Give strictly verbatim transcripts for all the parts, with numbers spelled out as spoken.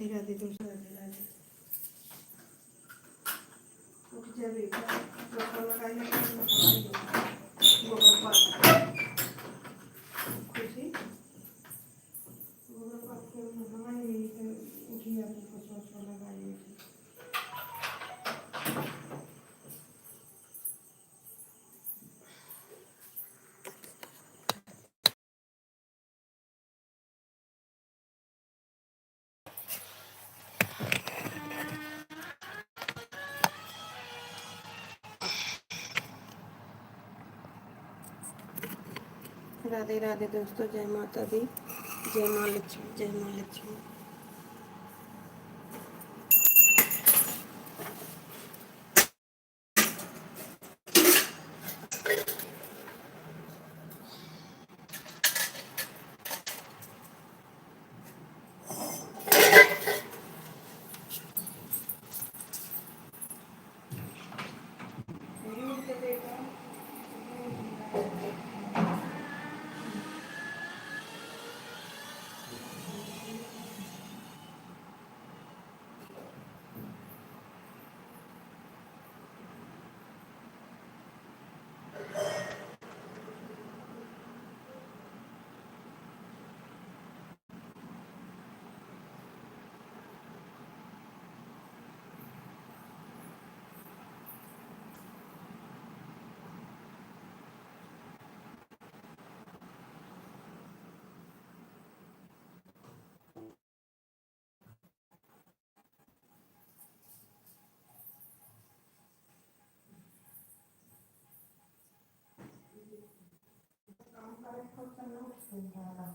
राधे राधे दोस्तों, राधे राधे। उठ जा बेटा, चश्मा लगाई है, चश्मा लगाई है। गोबर पान। खुशी, गोबर पान के नहाई नहीं तो उठी आदमी को चश्मा लगाई है। राधे राधे दोस्तों, जय माता दी, जय माँ लक्ष्मी, जय माँ लक्ष्मी। काम करे, खुद करना मुश्किल है।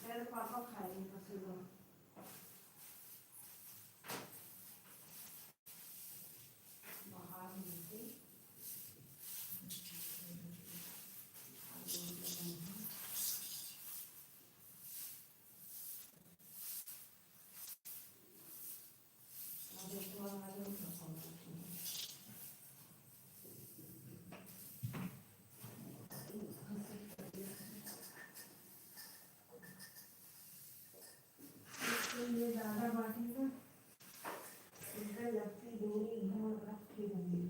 मेरे पापा खाएंगे पसीना। ये ज्यादा बाटी ना, इधर लगती डोरी, इधर रखी होगी।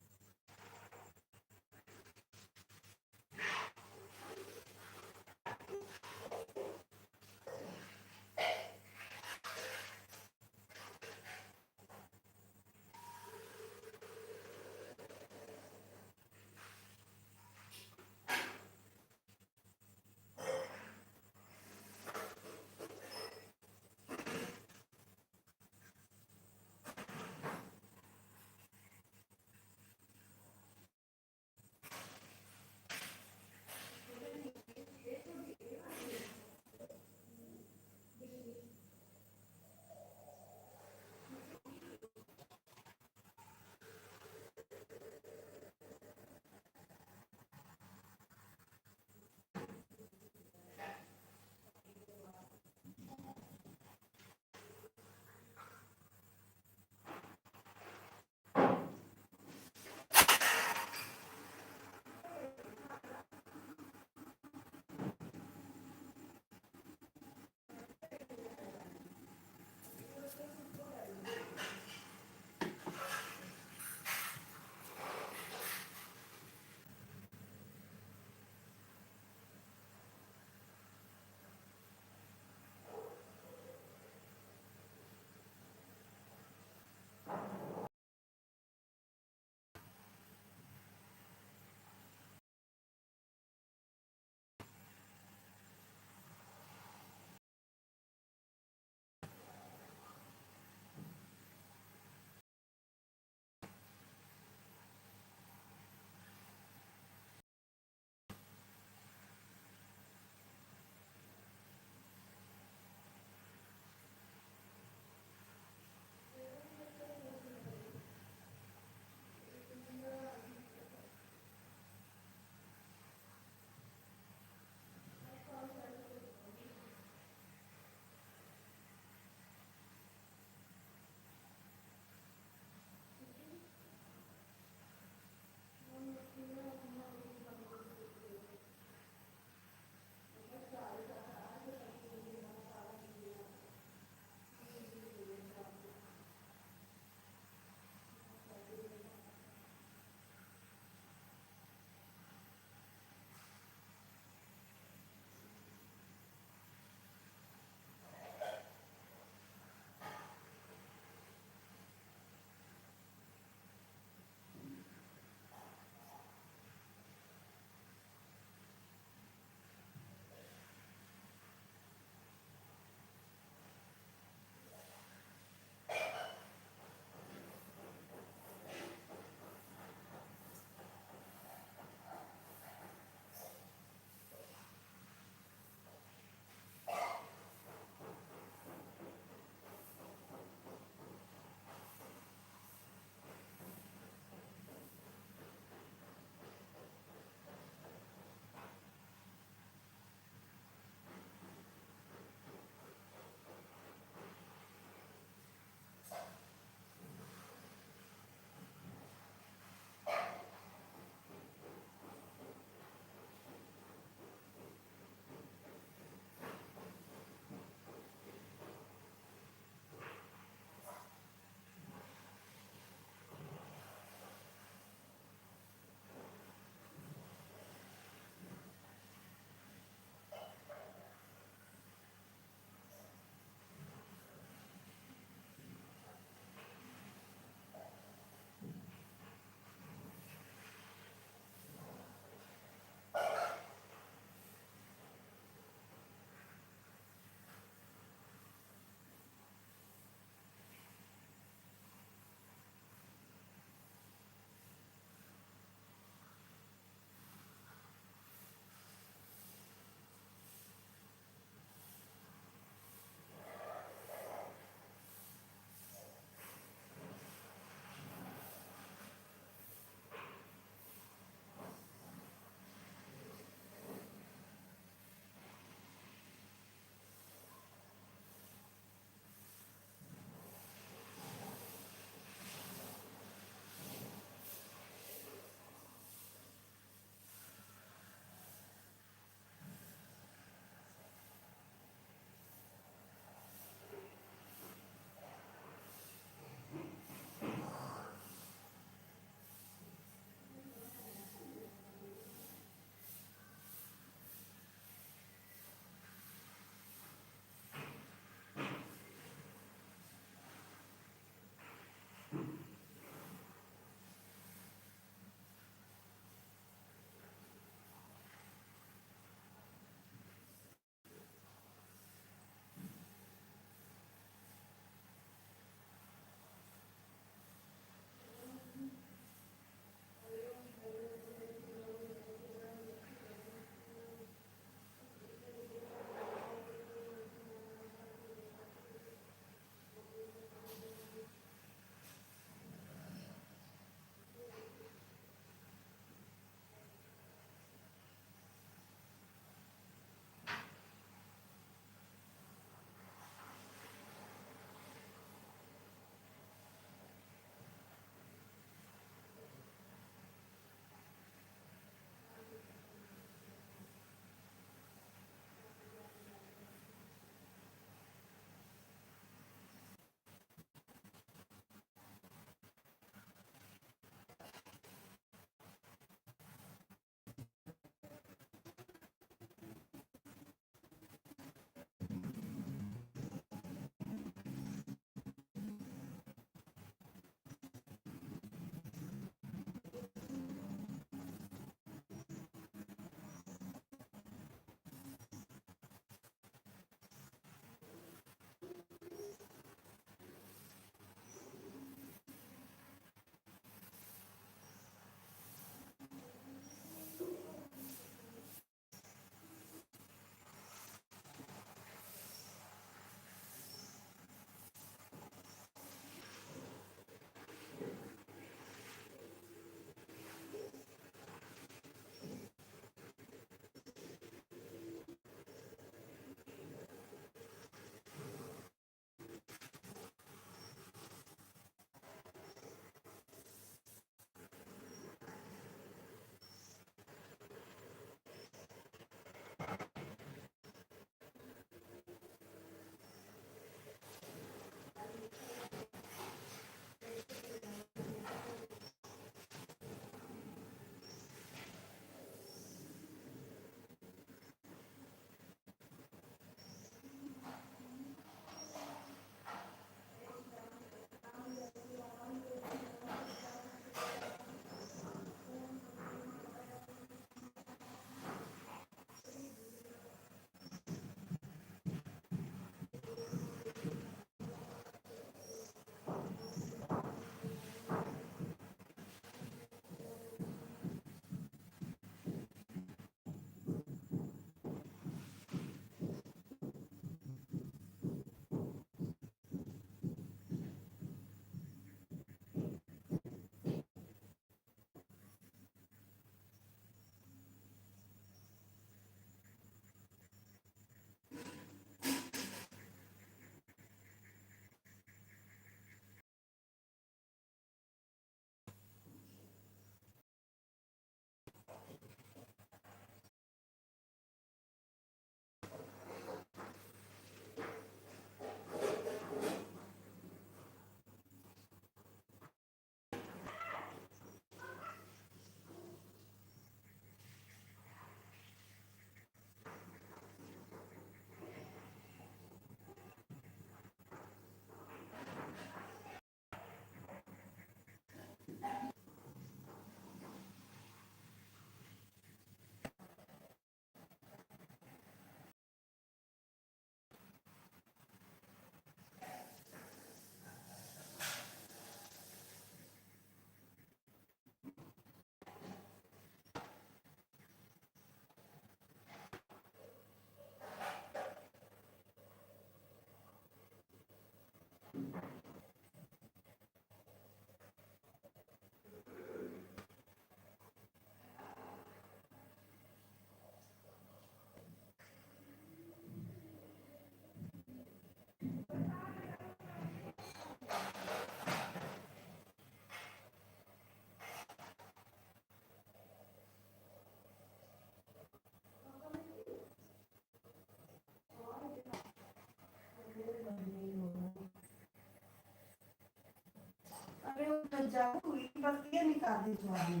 शादी जो है।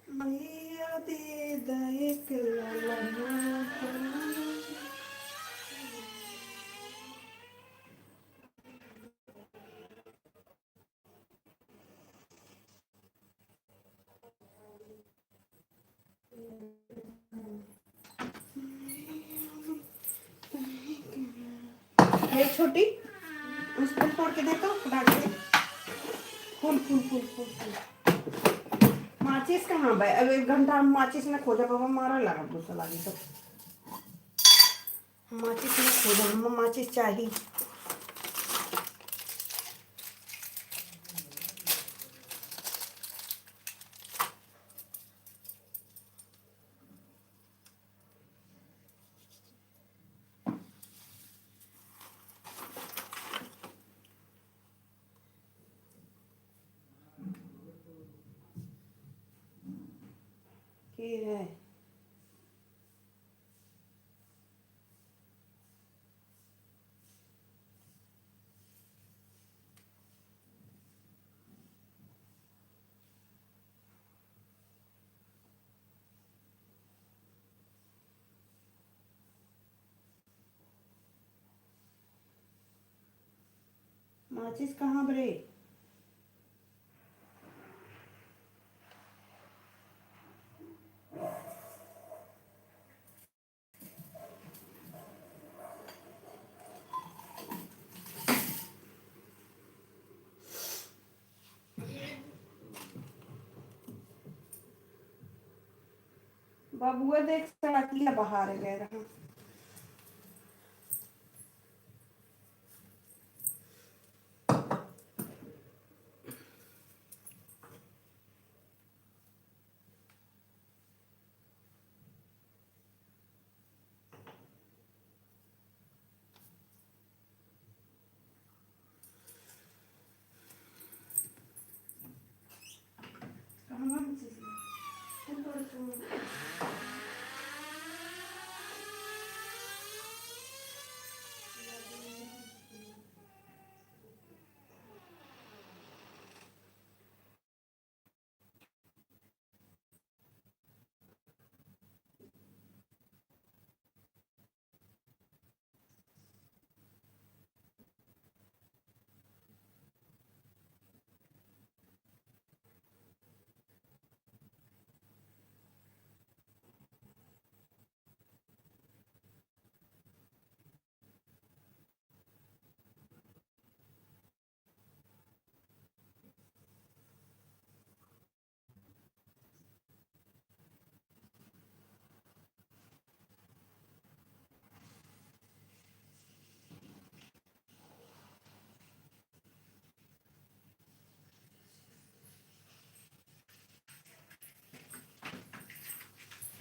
मैया दे द एक ललना। ये छोटी, उस पर तोड़ के दे तो, डाल के। फूल, फूल, फूल, फूल, फूल। माचिस कहाँ बा? अब एक घंटा हम माचिस में खोजा, बाबा मारा लगा, गुस्सा लागी तो। माचिस में खोजा, हम माचिस चाही। के है? माचिस कहाँ बरे? बबुआ देख सड़किया बहारे गए रहा।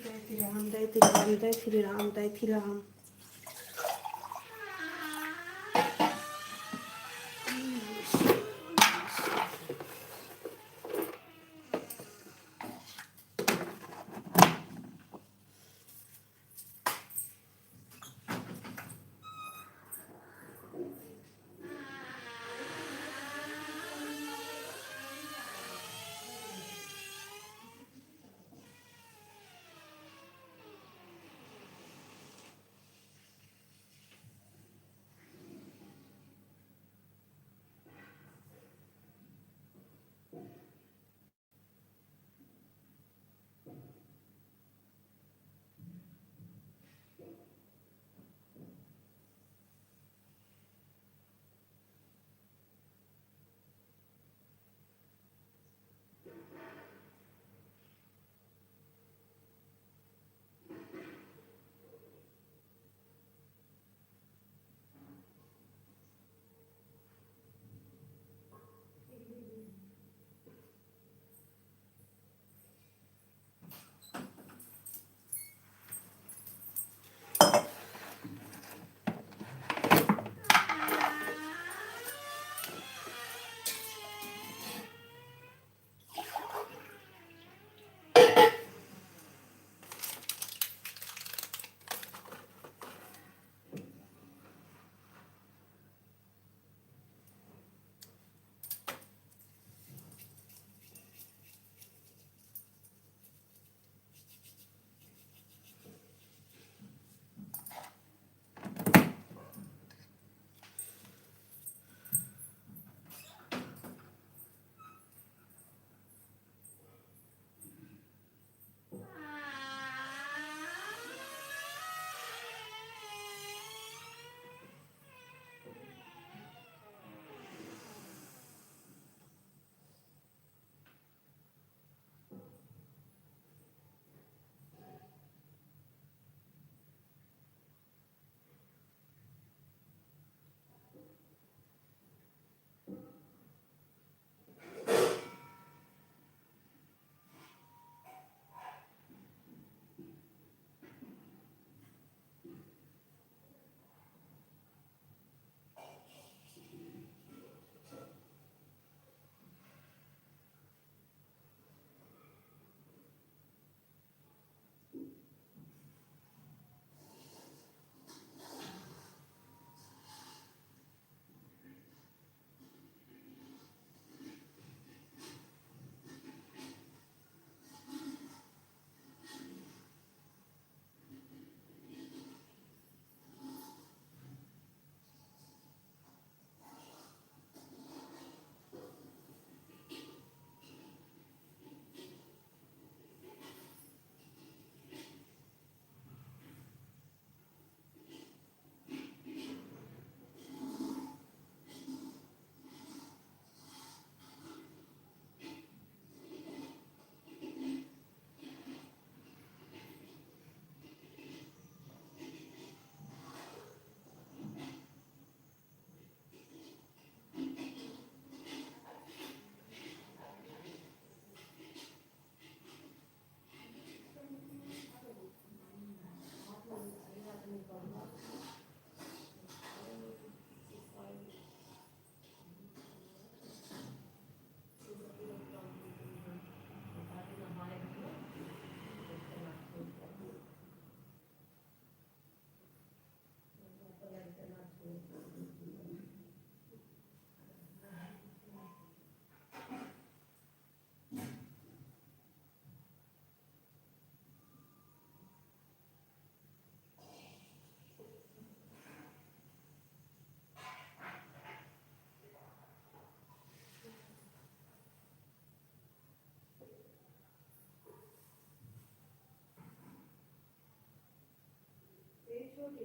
जय श्री राम, जय श्री राम, जय श्री राम, जय श्री राम। चाठी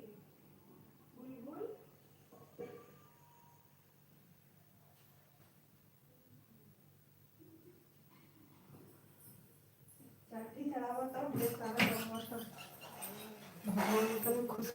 चढ़ावा तब देख सारा गाँव सब भगवान एकदम खुश।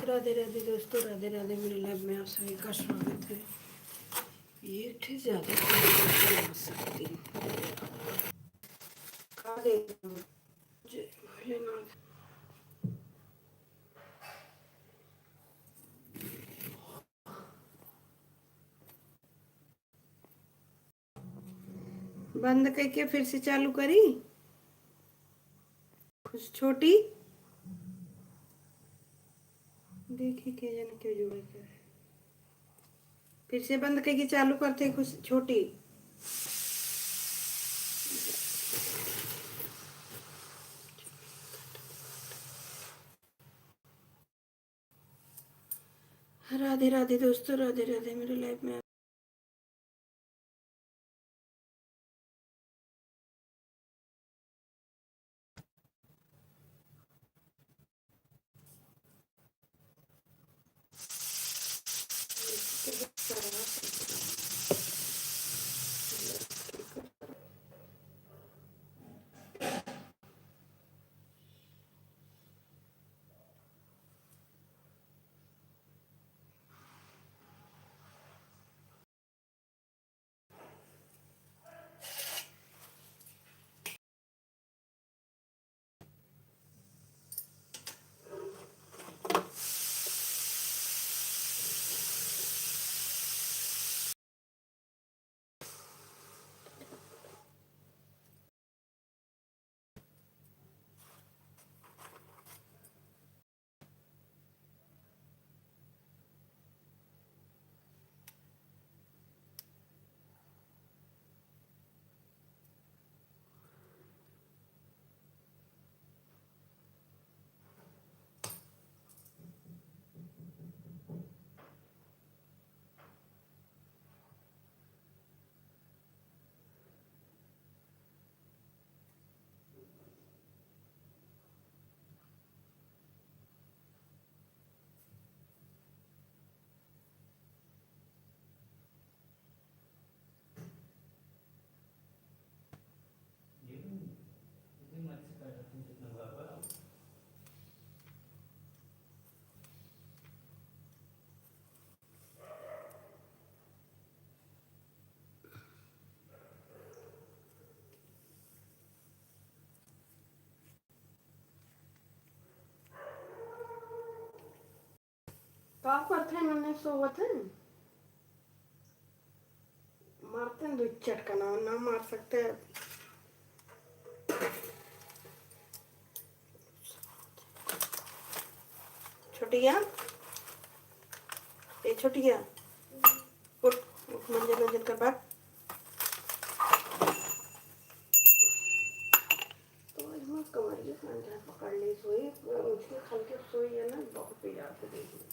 राधे राधे दोस्तों, राधे राधे। मेरे live में आप सभी का स्वागत है। ये एक ठे ज्यादा कर सकती हूँ। का दे, जय भोलेनाथ। बंद करके फिर से चालू करी। खुश छोटी, देखी के जन क्यों जुड़े के। फिर से बंद करके चालू करते खुश छोटी। राधे राधे दोस्तों, राधे राधे। मेरे live में का करत हैं, मने सोवत हैं? मारते हैं दो चटकना, ना मार सकते। छोटिया, ए छोटिया, उठ, उठ, मंजन, मंजन कर बात। तो आज हमार कमरिया कान जान पकड़ ली, सोई, उसके खल के सोई है ना, बहुत बेजार से देख ली।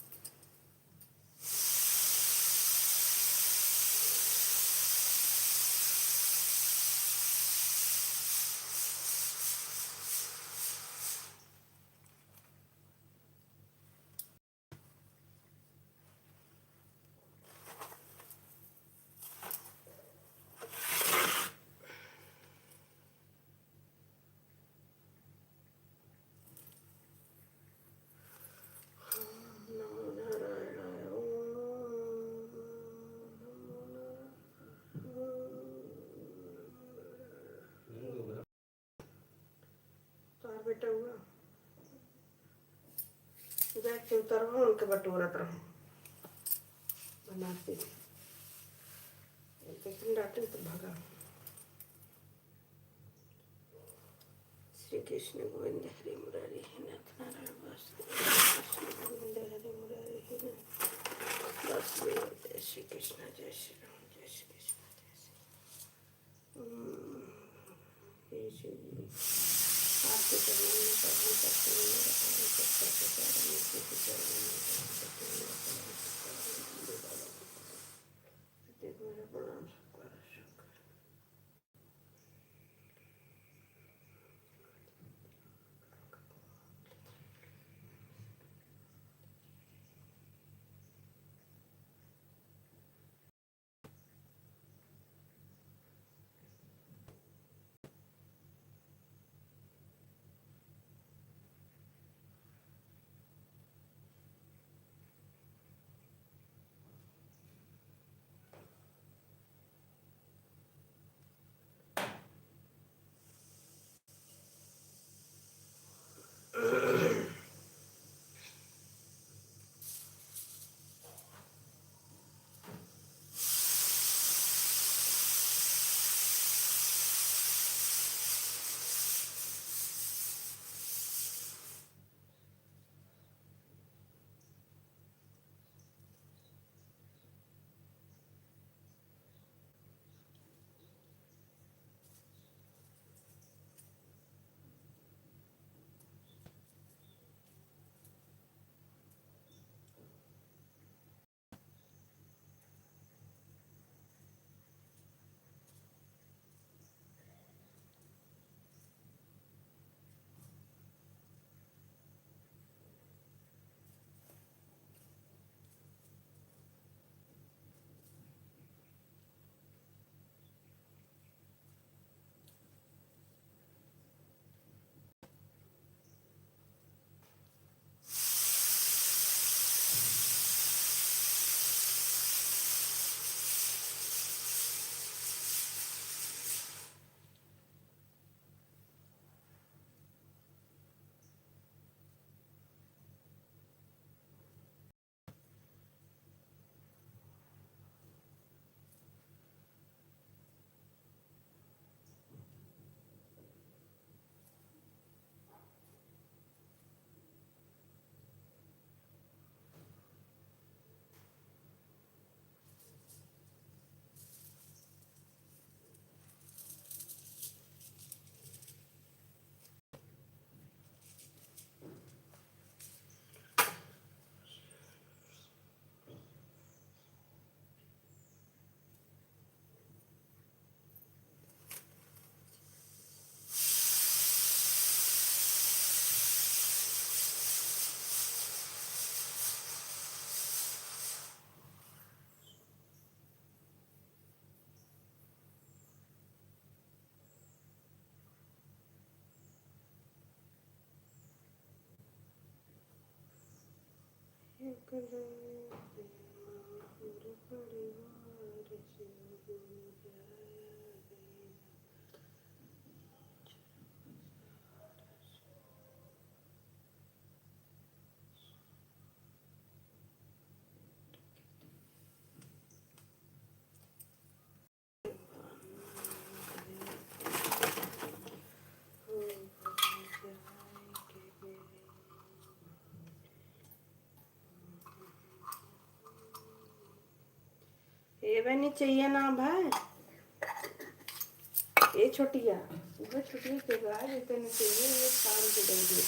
बेटा हुआ, जाके उतरवा, उनके बटोरत रहो बनाते। लेकिन डांटे तो भगा। श्री कृष्ण गोविंद हरे मुरारी हे नाथ नारायण वासुदेव। कृष्ण गोविंद हरे मुरारी हे नाथ वासुदेव। जय श्री कृष्ण, जय श्री राम, जय श्री कृष्ण, जय श्री, हम्म, जय श्री, आपके चरणों में प्रणाम करते हुए मेरा पावन सत्कार के चरण में, के चरण में प्रणाम करते हुए मेरा पावन सत्कार में, मेरा प्रणाम, सत्कार, सत्कार। ए बनी चाहिए ना भाई, ए छोटिया, सुबह छोटिया के गाय देते न चाहिए, ये काम के दे दे।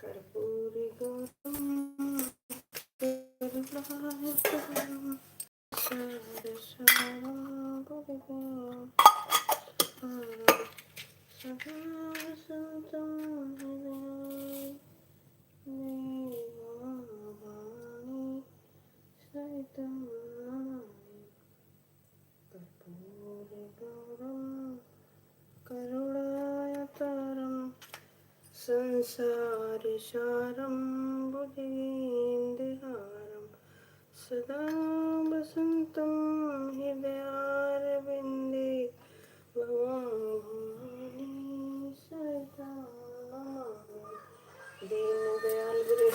कर्पूर गौरम करुणायतम संसार सारम बुद्धिगींदहारम सदा संतम हृदय देवम भवानी सहितम नमामि। कर्पूर गौरम करुणायतारम संसार सारम बुद्धिगींदहारम सदा वसन्तं हृदयारविन्दे भवं भवानी सहितं नमामि। दीनदयाल गुरु।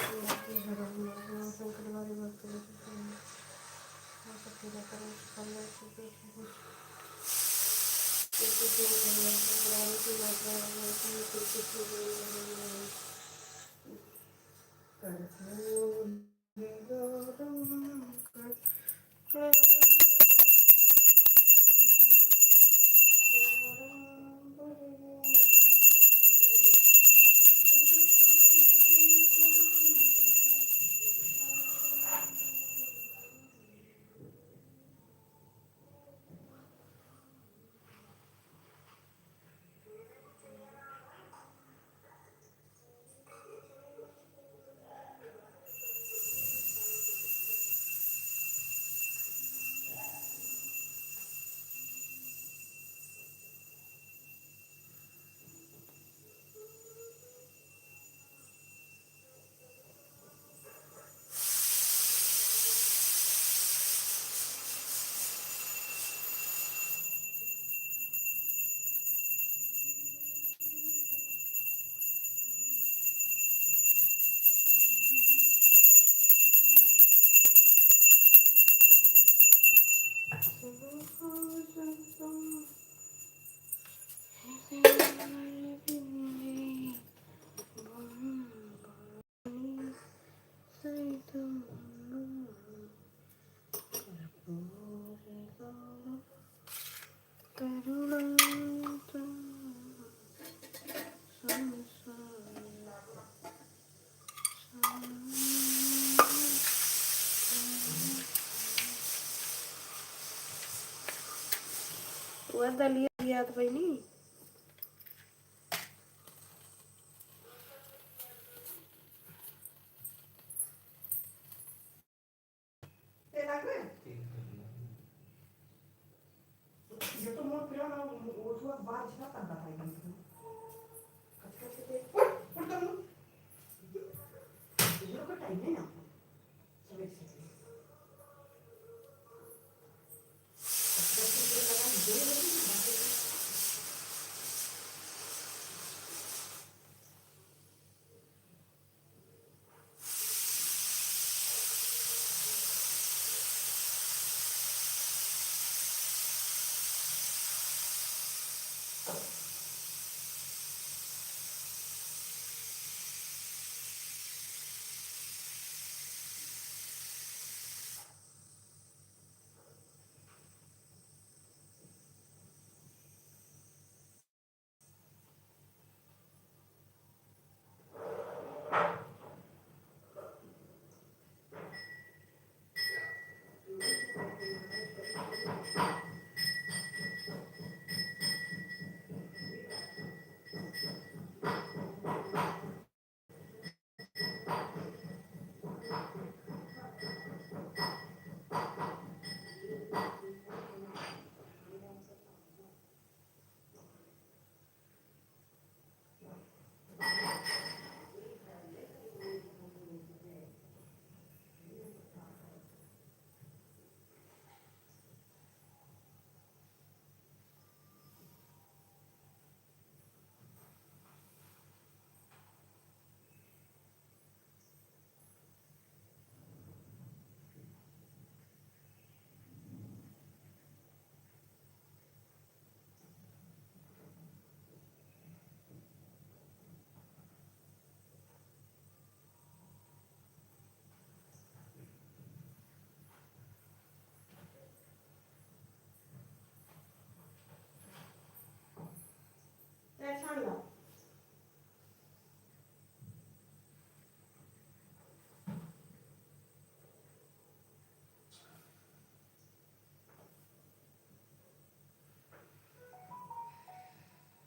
वह दलिया याद बनी।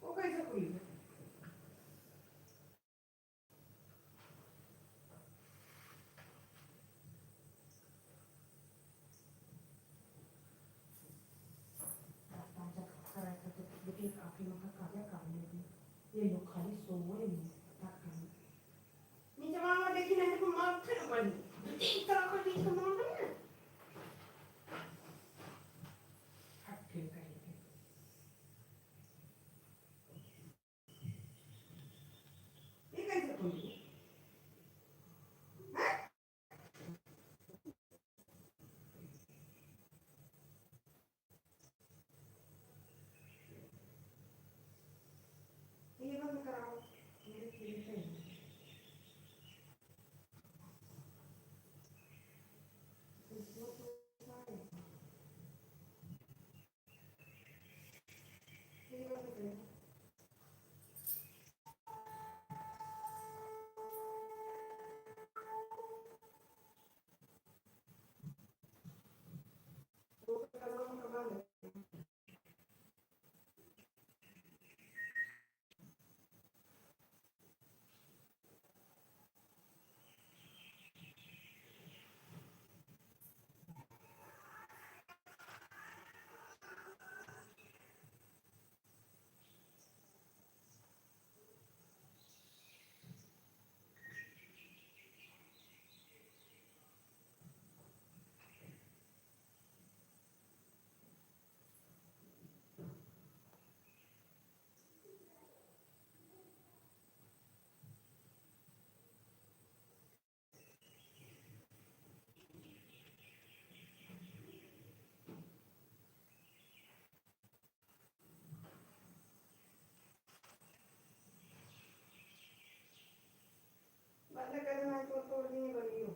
वो कैसे खुली? ये लोग खाली सोए नहीं, पता कहीं। नीचे मामा देखी नहीं तो मार फिर बनी। दो तीन तरह का बीच का मामा है। अपने कहे ना तो तोड़ दिए बलियो।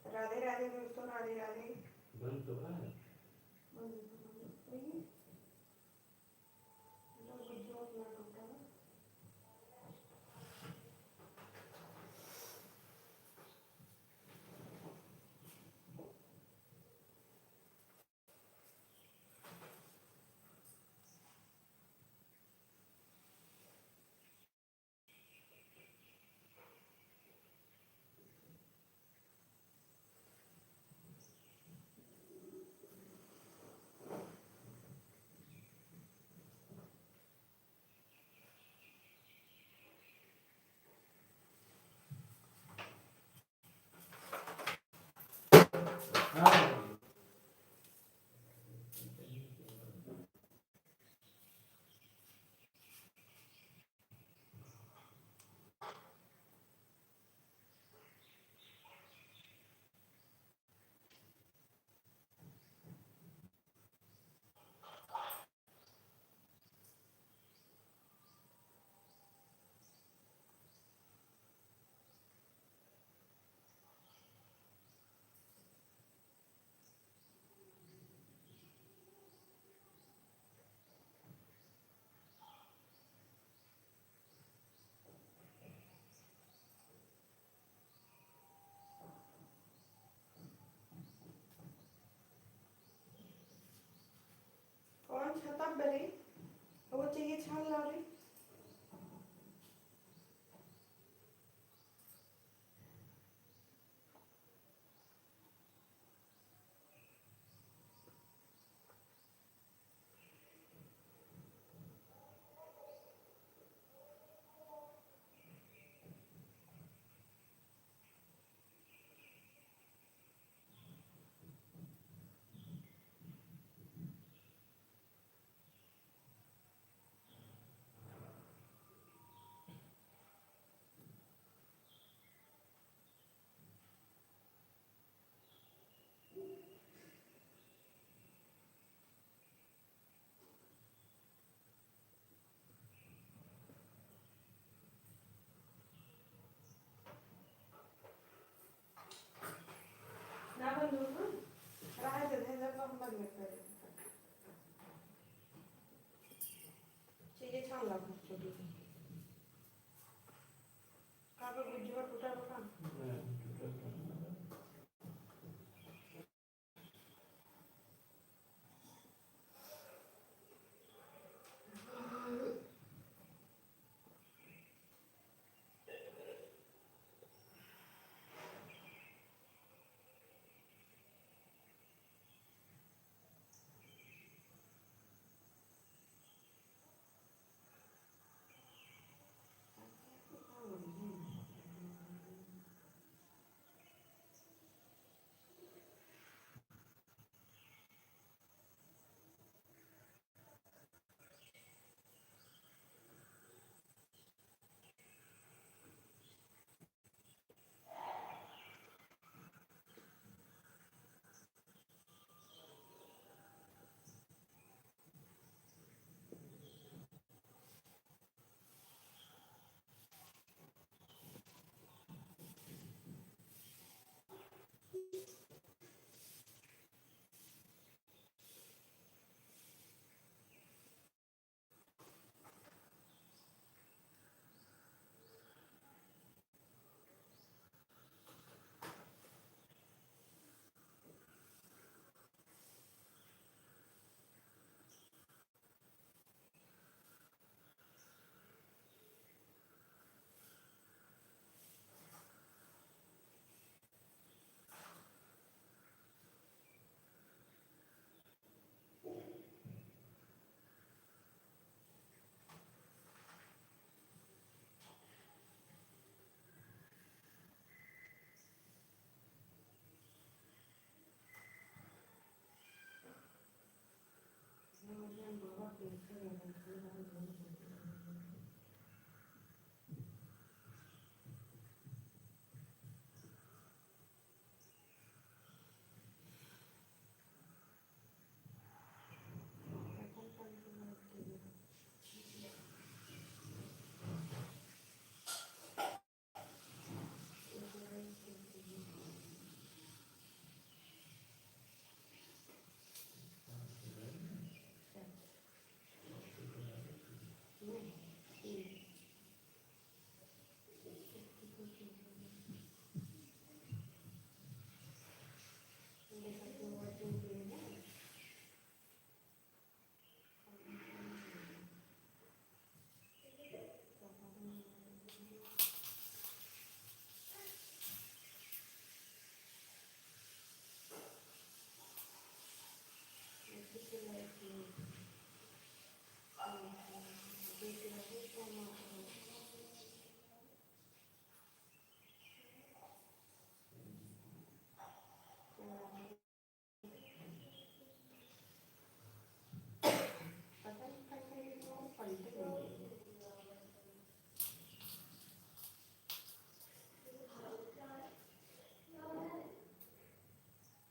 राधे राधे दोस्तों, राधे राधे। बंद तो है। बंद तो है। वही। कौन छाता बरे? वो चाहिए छान लाओ रे। ना बंद हो, हाँ? रहा दे, दे, दे, हम बंद कर दे। चलिए, छान ला, छोटी सी। का बा, गुज्जू बा, टूटा बा का? नहीं, टूटा तो नहीं।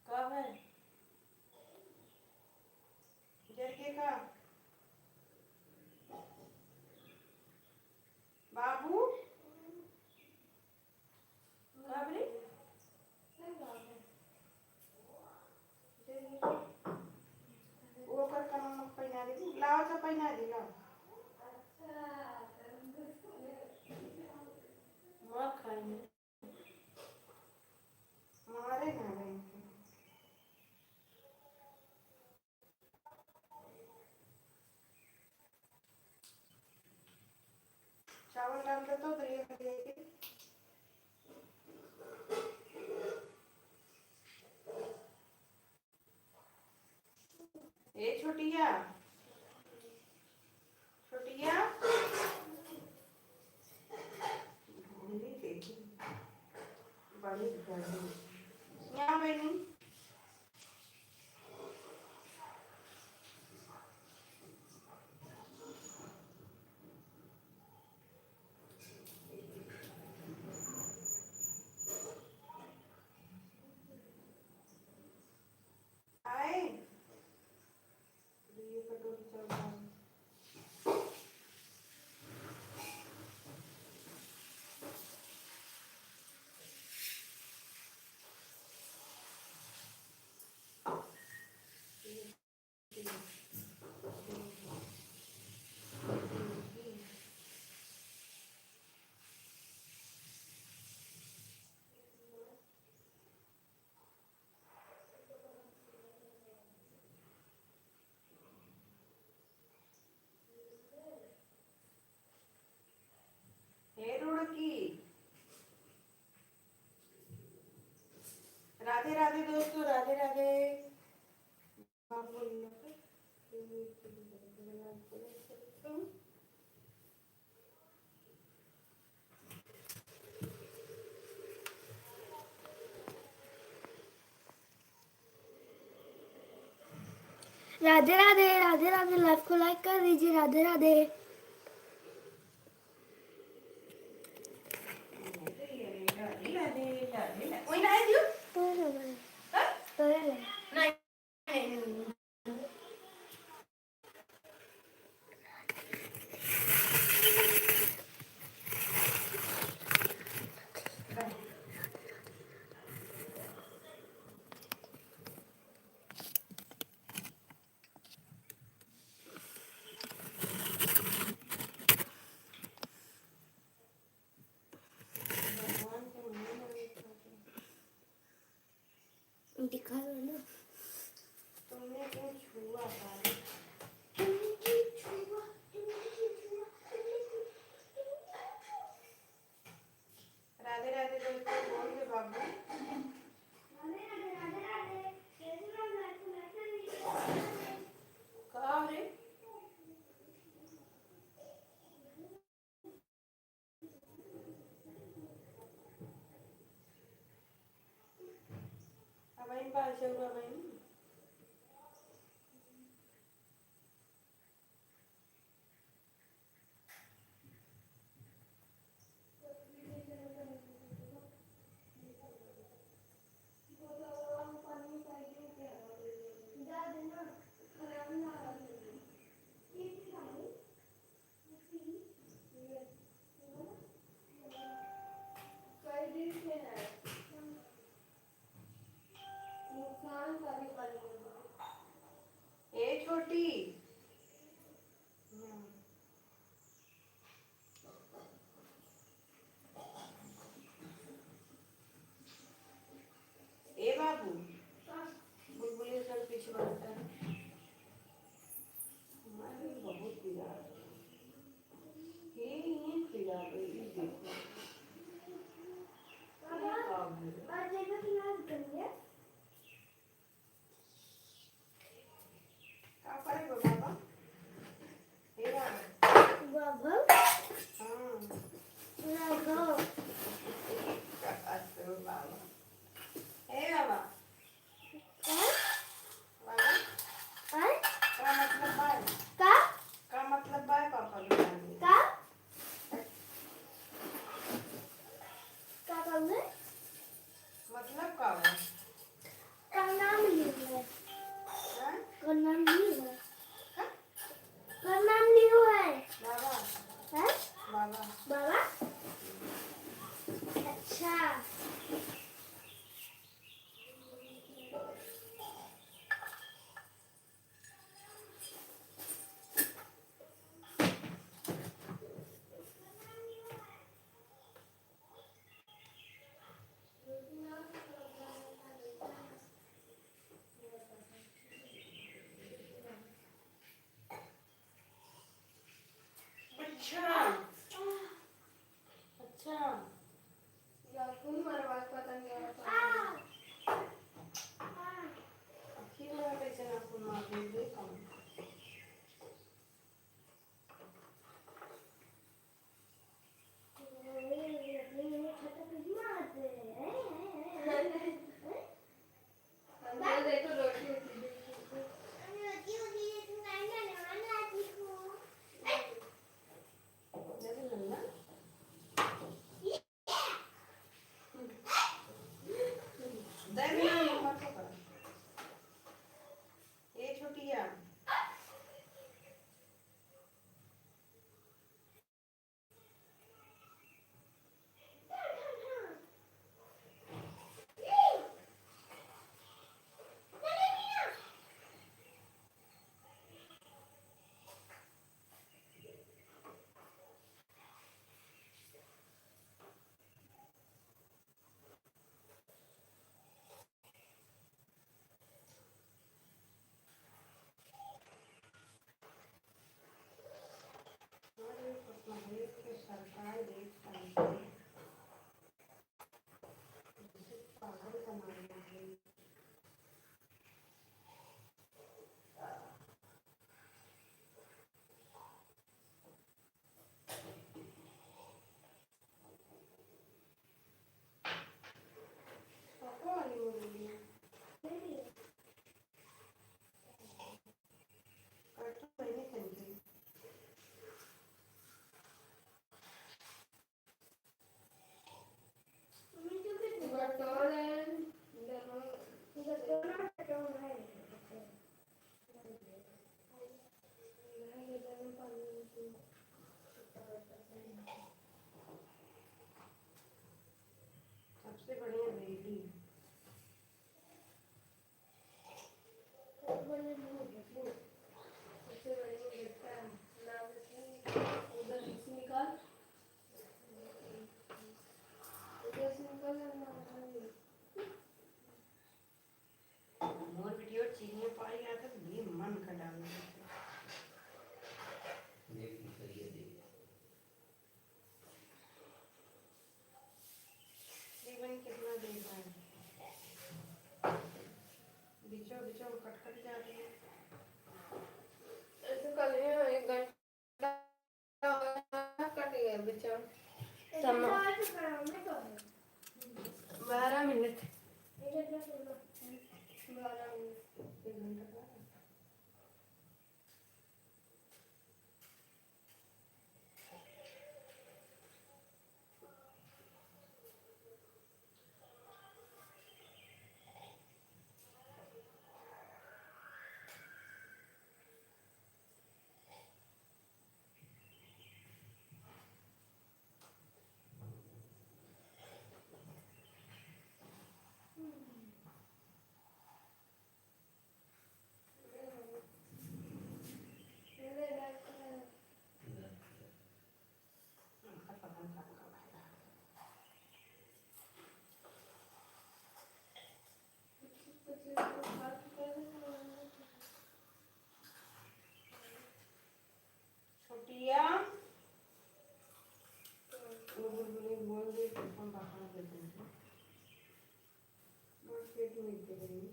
का है? जर के का? बाबू? का बोली? वो ओकर कनवा में पहिना दे, लावा तो पहिना दे, लावा। मार खाई में। मारे ना बहन के। चावल डाल दे तो दलिया में लेके। ए छोटिया, छोटिया, बड़ी गर्मी। यहाँ बहनी। आए। ये कटोरी चावल। हे रुड़की, राधे राधे दोस्तों, राधे राधे। राधे राधे, राधे राधे, live को like कर दीजिए, राधे राधे। दिखा दो ना। तुमने क्यों छुआ बाबू? तुमने क्यों छुआ? तुमने क्यों छुआ? तुमने क्यों छुआ? राधे राधे दोस्तों, बोल दे बाबू। का रे? अब आई बाल चौरा बनी। ए छोटी। हम्म। ए बाबू, बुलबुली सर पीछे बैठता है। हमारे बहुत पीला है। ये, ये पीला है, ये देखो। ये का है? का करे गो बाबा? हे बाबा। बाबा? हाँ। बाबा। का करे गो बाबा? हे बाबा। का? बाबा। का? का मतलब बा? का? का मतलब बा पापा के जाने? का? का कहले? मतलब का बा? का नाम लियो है? हाँ? का नाम लियो है? हाँ? का नाम लियो है? बाबा। हाँ? बाबा। बाबा? अच्छा। अच्छा। अच्छा। नाखून मरवा के पता नहीं क्या होता है। आखिर में कैसे नाखून मार देंगे कम। ए छोटिया। सबसे बढ़िया बेली। सबसे बढ़िया बेली। सबसे बढ़िया बेटा। उधर से निकाल। उधर से निकाल ना। मोर बिटिया चिनिया पाई आके भी मन का डाल देते। देख, निकलिए, देख। जीवन कितना देर है, बीचों बीचों में कट कट जाती है। ऐसे कर लिया, एक घंटा कट गया बीचों। समा-, बारह मिनट। बारह मिनट। एक घंटा का। छोटिया, वो बुलबुली बोल दे तो हम बाहर दे देंगे। मार्केट में दे देंगे।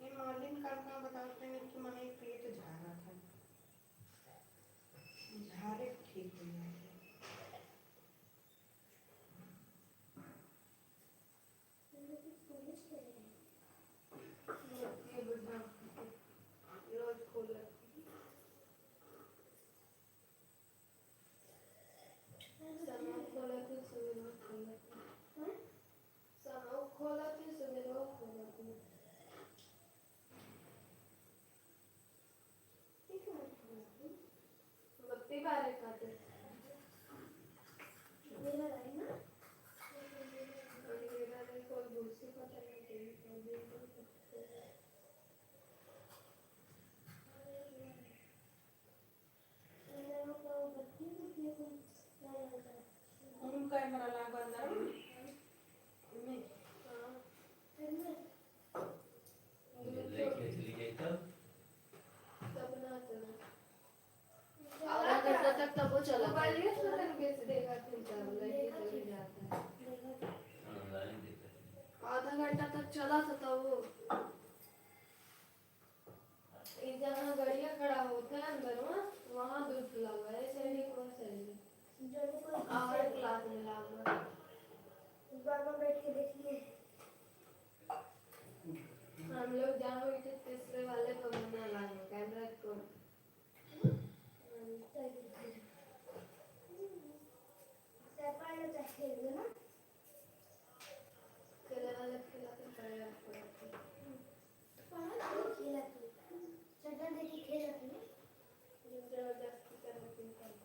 ये मालिन का, का बताते हैं कि मने पेट झारा था, झारे ठीक हो जाते हैं। ये बुढ़ा रोज खोलत। सनऊ खोलत है, सुबेरवा खोलत है। हाँ? सनऊ खोलत है, सुबेरवा खोलत है। बत्ती बारे खातिर। अंधेरा रही ना? अंधेरा रही, कोई भूसी पता नहीं कहीं, कोई दिन तो हम कैमरा लागल ना? में। हाँ। में। लेके चली गई तब? तब ना चला। आधा घंटा तक तब वो चला था। मोबाइल ये सुधर बेच देगा, फिर तब लेके चली जाता है। ऑनलाइन देखा था। आधा घंटा तक चला था तब वो। ई जहाँ गड़िया खड़ा होता है अंदर में, वहाँ दूर खुला हुआ है, ऐसे नहीं कोई सही है। जो भी कोई और क्लास में लागल। बाबा बैठ के देखिए। हम लोग जहाँ बैठे तीसरे वाले पर मना लागल, कैमरा को। हम्म, सही है। सर, पहले तो खेल लो ना। खेले वाले खेला तो पड़ेगा, पड़ेगा। पढ़ा तो खेला तू। चड्डा देके खेला तू। जबरदस्ती करके खेलता है।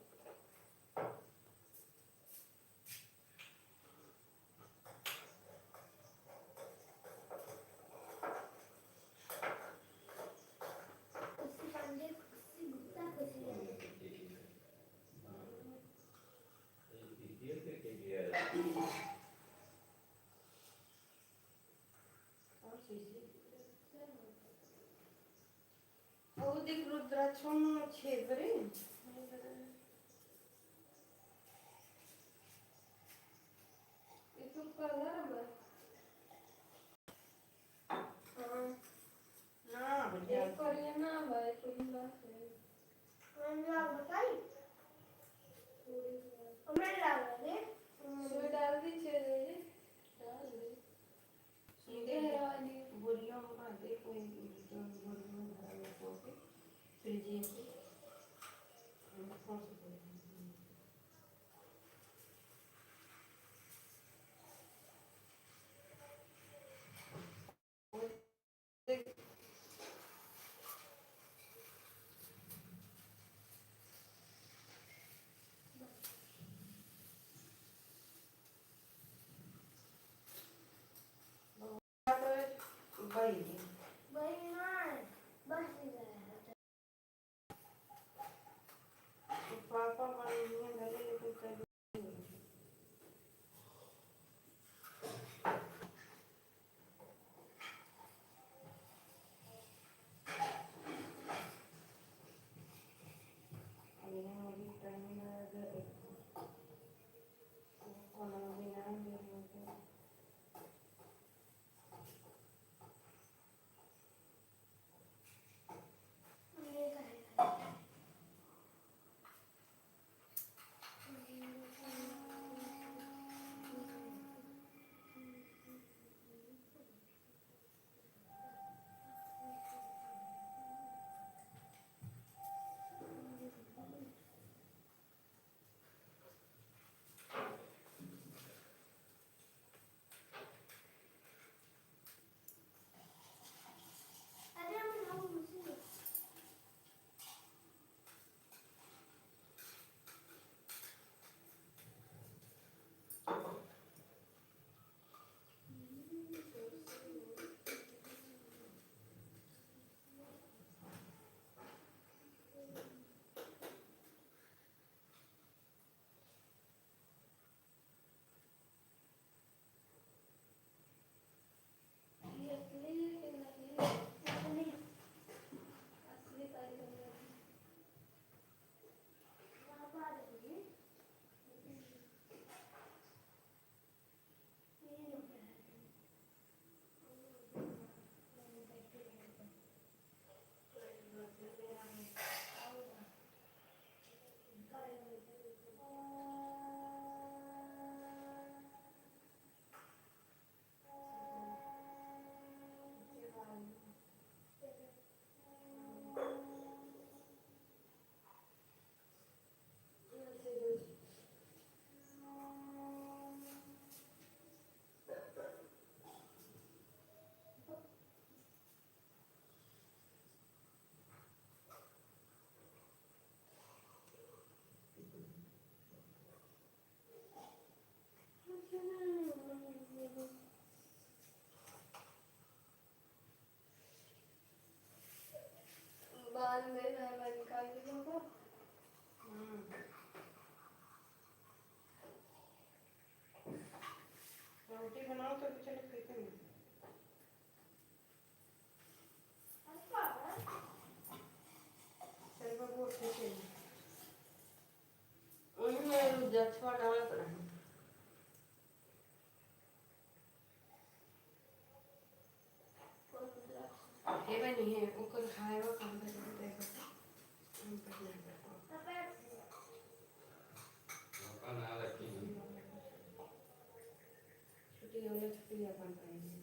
खुशी पांडे, खुशी गुप्ता, खुशी यादव। और चीज़। वो देख रुद्राक्षों में छेद रे। ये तो कलर बा। हाँ। ना, बढ़िया। एक करिया ना बा, एक ही बा। हम लोग बताई? थोड़ी सी। हमें लगा दे। सुई डाल दी, छेद हो जाए। डाल दे। सुई दे दे। बोरिया में बांध दे, कोई तो बोरिया में भरा हुआ होके, फ्रिज में से, हम फोड़ से बोरिया में। बहिनी। बहिनी ना, बस गया। पापा बहिनिया गले लेके चल। हम्म। रोटी बनाओ तो चलो खेते में। चल बाबू, खेते में। वही में रुद्राक्षवा डालत रहे। हे बनी है, ओकर खाएवा काम करे के देखो। हम पहले अपन ना रखी। छुट्टी होला, छुट्टी अपन पाएंगे।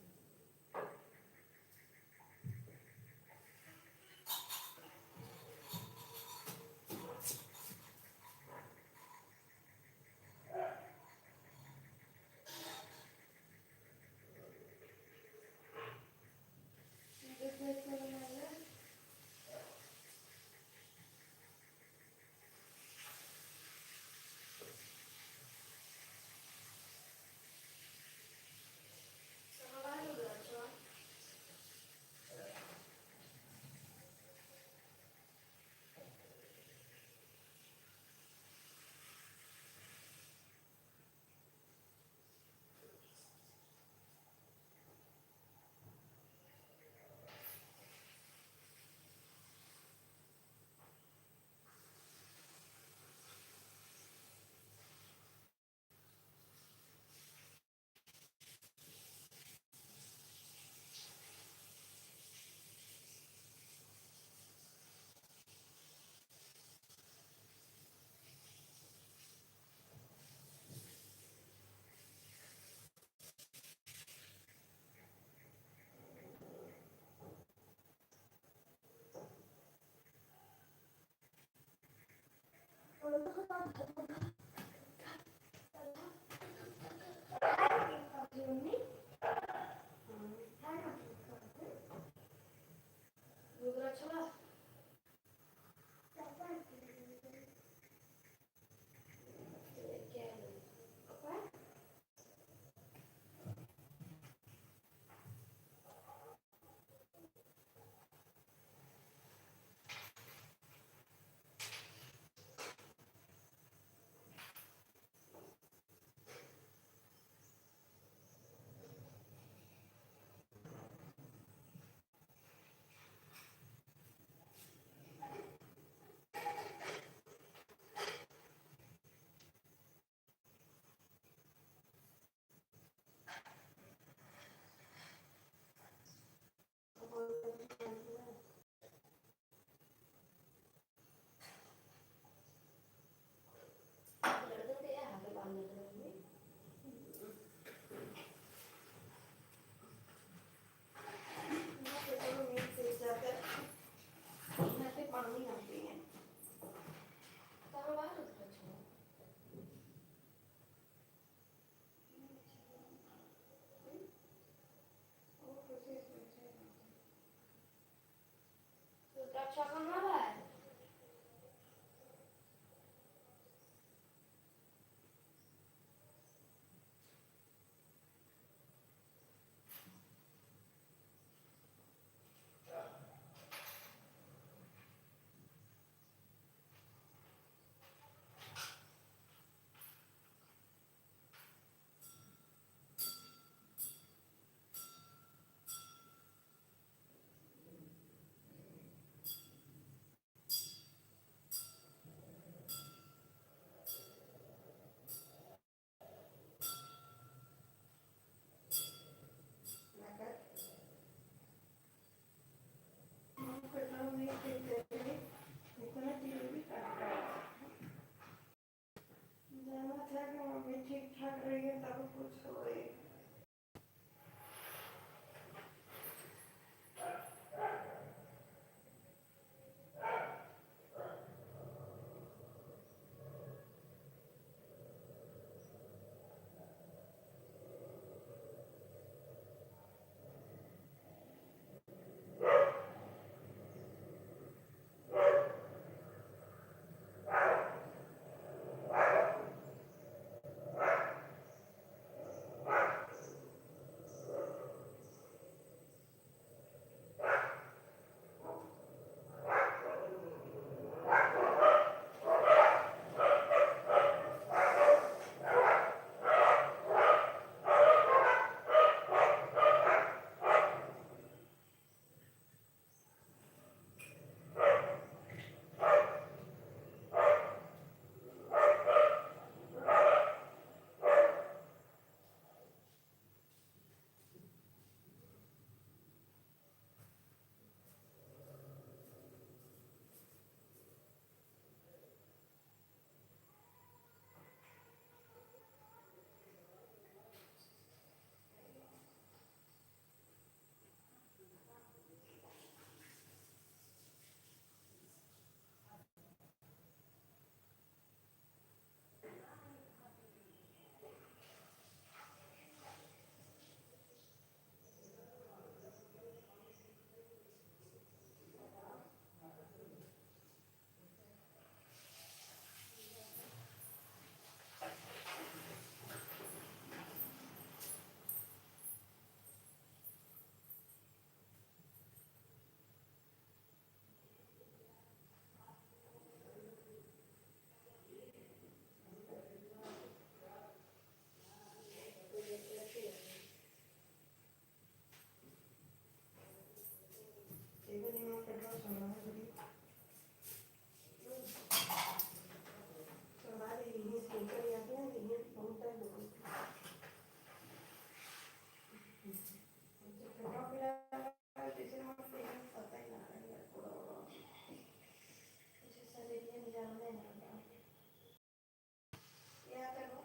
या तो लो,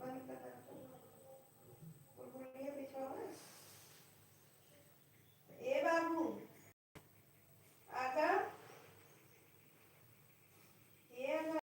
बंद कर दे। बुलबुलिया बिछावा। ए बाबू, आगा। ए आगा।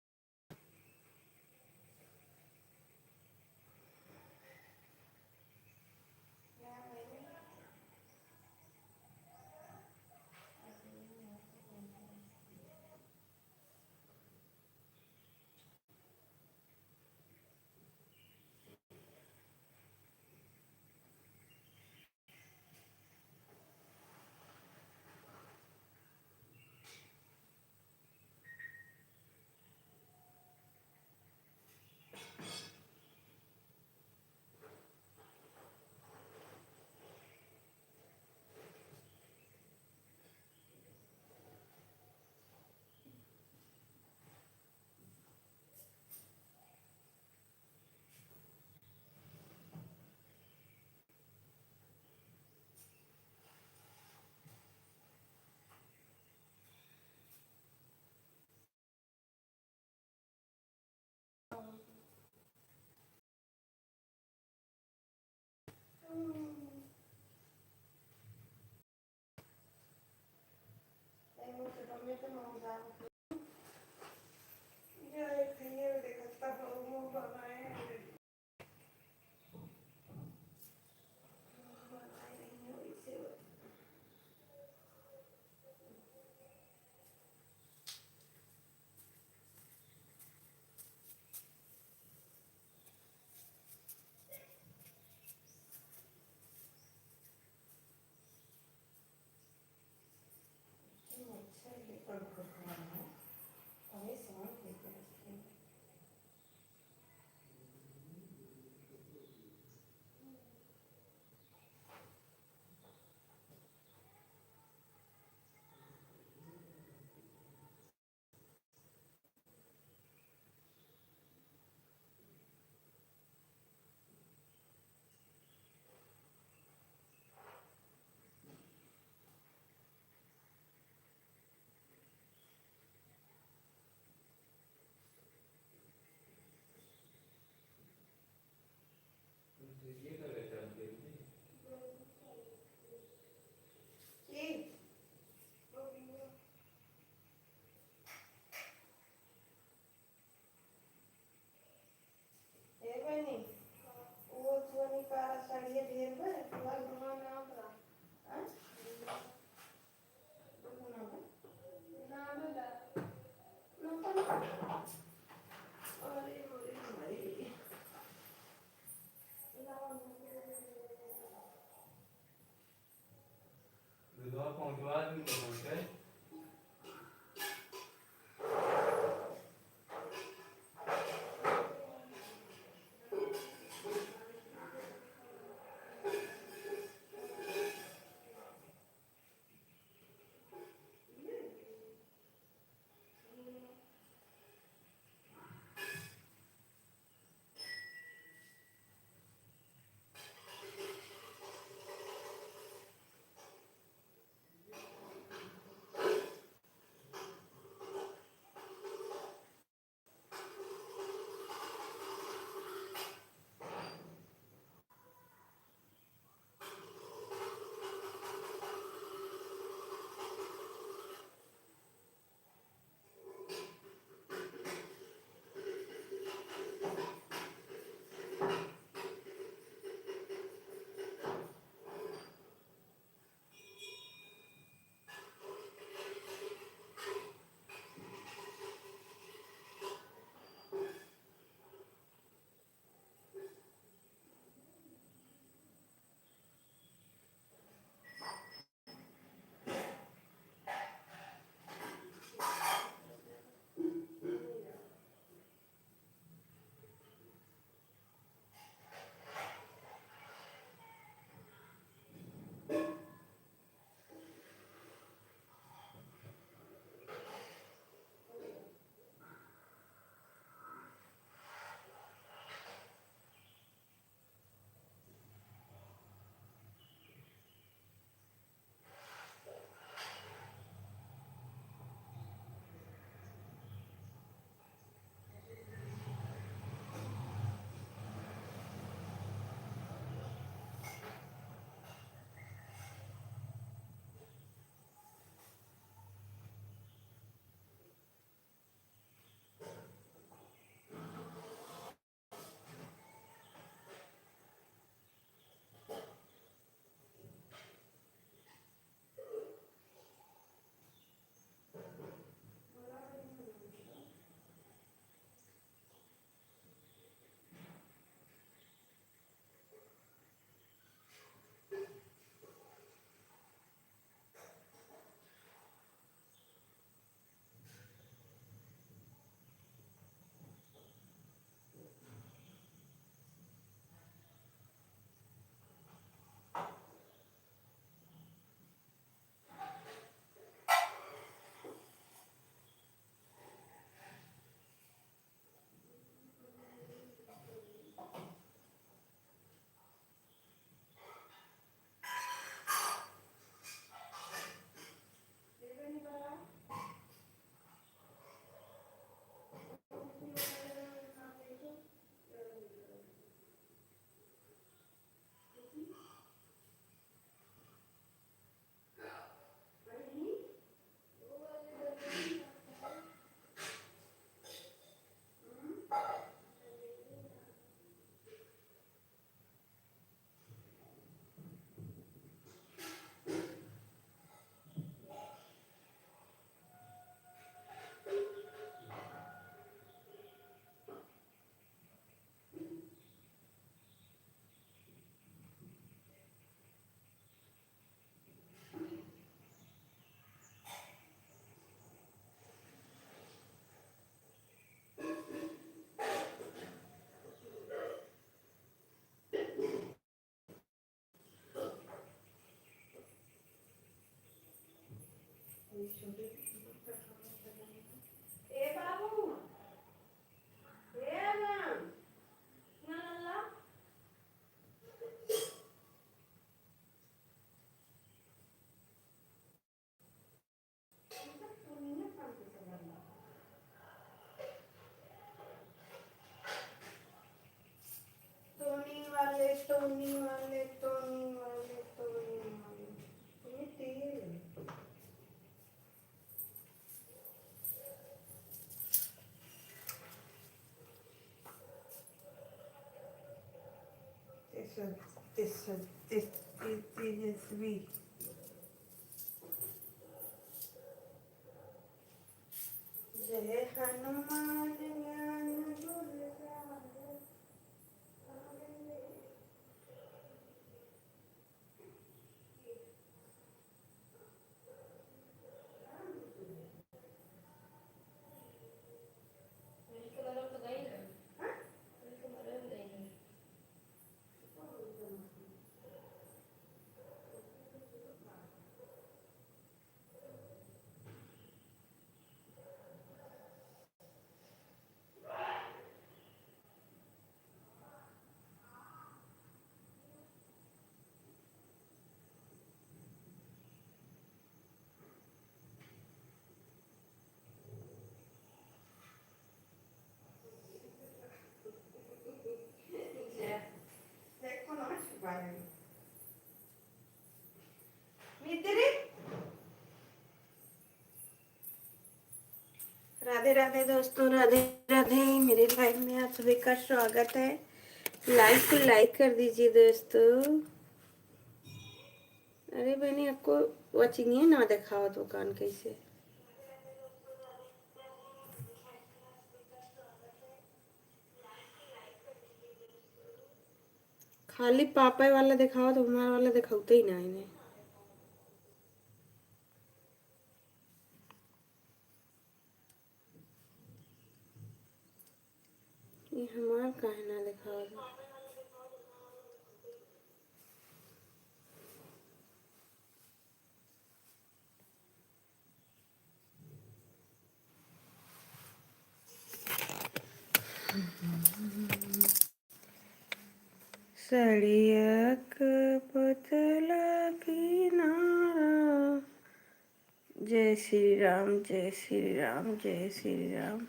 ए बहिनी, वो जोनी का साड़िया ढेर बा, तुम्हार भगवान नाम बा। हाँ? दुगुना बा? ना, ना, ना। ना, ना। अरे, अरे, अरे। लाओ, लाओ। ए बाबू, ए आदम, ना लल्ला। टोनी वाले, टोनी वाले, टोनी वाले, टोनी वाले। ये तेल। तेसर, तेसर, तेस-, ते-, तेजस्वी। जय हनुमान ज्ञान गुण सागर। राधे राधे दोस्तों, राधे राधे। मेरे लाइव में आप सभी का स्वागत है। लाइव को लाइक कर दीजिए दोस्तों। अरे बहनी, आपको वचिंगे ना देखावत दुकान कैसे? खाली पापा वाला देखावत, हमार वाला देखावते ही ना इन्हें। ये हमार काहे ना देखावत बा? सड़िया क पतला किनारा। जय श्री राम, जय श्री राम, जय श्री राम।